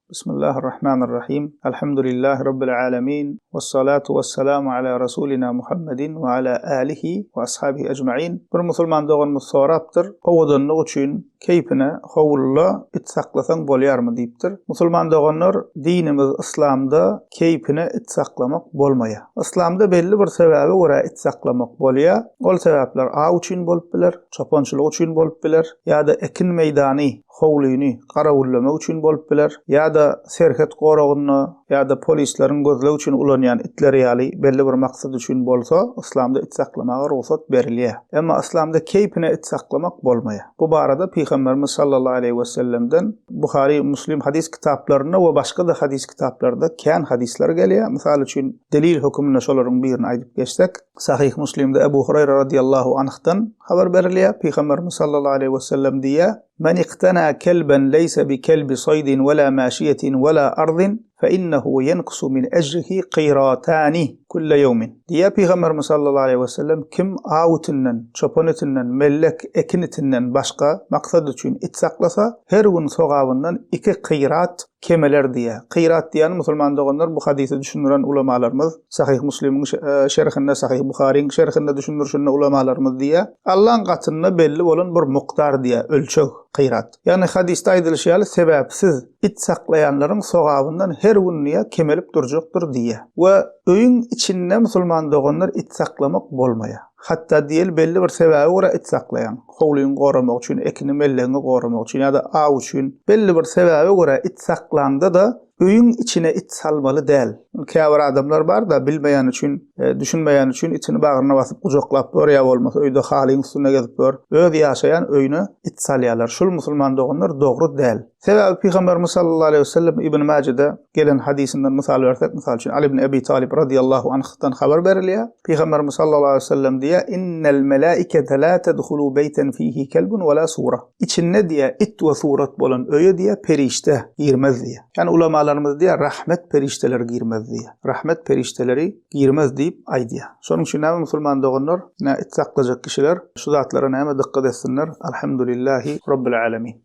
Bismillahirrahmanirrahim. Elhamdülillahi Rabbil alemin. Vessalatu vesselamu ala Rasulina Muhammedin ve ala alihi ve ashabihi ecmain. Bir musulman doganymyz sorapdyr, owadanlyk üçin keýpine howluda it saklasaň bolýarmy diýipdir. Musulman doganlar, dinimiz yslamda keýpine it saklamak bolmaýar. Yslamda belli bir sebäbe görä it saklamak bolýar. Ol sebäpler aw üçin bolup biler, çopançylyk üçin bolup biler ýa-da ekin meýdany howlyny garawullamak üçin bolup biler ýa-da serhet goragynda ýa-da polisleriň gözleg üçin ulanýan itleri ýaly belli bir maksat üçin bolsa, yslamda it saklamaga rugsat berilýär. Emma yslamda keýpine it saklamak bolmaýar. Bu barada Pygamberimiz sallallahu aleýhi wesellemden Buhary, Muslim hadys kitaplarynda we başga-da hadys kitaplarda kän hadyslar gelýär. Mysal üçin, delil höküminde şolaryň birini aýdyp geçsek, Sahyh Muslimde Ebu Hurayra radiyallahu anhdan habar berilýär. Pygamberimiz sallallahu aleýhi we sellem diýýär: Men iqtana kelben leýse bi kelbi saýdin we la maşiýetin we la ardin fe innehu ýenkusu min ejrihi qiratani kulle ýewmin. Diýýär Pygamberimiz sallallahu aleýhi we sellem, Kim aw itinden, çopan itinden, mellek, ekin itinden başga maksat üçin it saklasa, her gün sogabyndan iki kyrat kemeler diýýär. Kyrat diýýäni musulman doganlar bu hadysy düşündiren ulamalarymyz Sahyh Muslimiň şerhinde, Sahyh Buharyň şerhinde düşündirişinde ulamalarymyz diýýär, Allaň gatynda belli bolan bir mukdar diýýär, ölçeg, kyrat. Ýagny hadysda aýdylyşy ýaly sebäpsiz it saklaýanlaryň sogabyndan her gün diýýär kemelip durjakdyr diýýär. We öýüň içinde musulman doganlar it saklamak bolmaýar. Hatda diýeli belli bir sebäbe görä it saklaýaň. Howlyňy goramak üçin, ekini mellegiňi goramak üçin ýa-da aw üçin belli bir sebäbe görä it saklaňda-da öýüň içine it salmaly däl. Käbir adamlar bar-da, bilmeýäni üçin, düşünmeýäni üçin itini bagryna basyp gujaklap ýör ýa bolmasa öýde halyň üstünde gezip ýör. Öz ýaşaýan öýüne it salýarlar. Şul musulman doganlar dogry däl. Sebäbi Pygamberimiz sallallahu aleýhi we sellem Ibn Majede gelen hadysyndan mysal bersek, mysal üçin Ali ibn Ebi Talib radiyallahu anhdan habar berilýär. Pygamberimiz sallallahu aleýhi we sellem diýýär, Innel melaikete la tedhulu beýten fihi kelbun we la sura. Içinde diýýär, it we surat bolan öýe diýýär, perişde girmez diýýär. Ýagny ulamalarymyz diýýär, rahmet perişdeleri girmez diýýär. Rahmet perişdeleri girmez diýip aýdýar. Şonuň üçin näme musulman doganlar, nä it saklajak kişiler şu zatlara näme dykgat etsinler. Alhamdulillahi Rabbil alemin.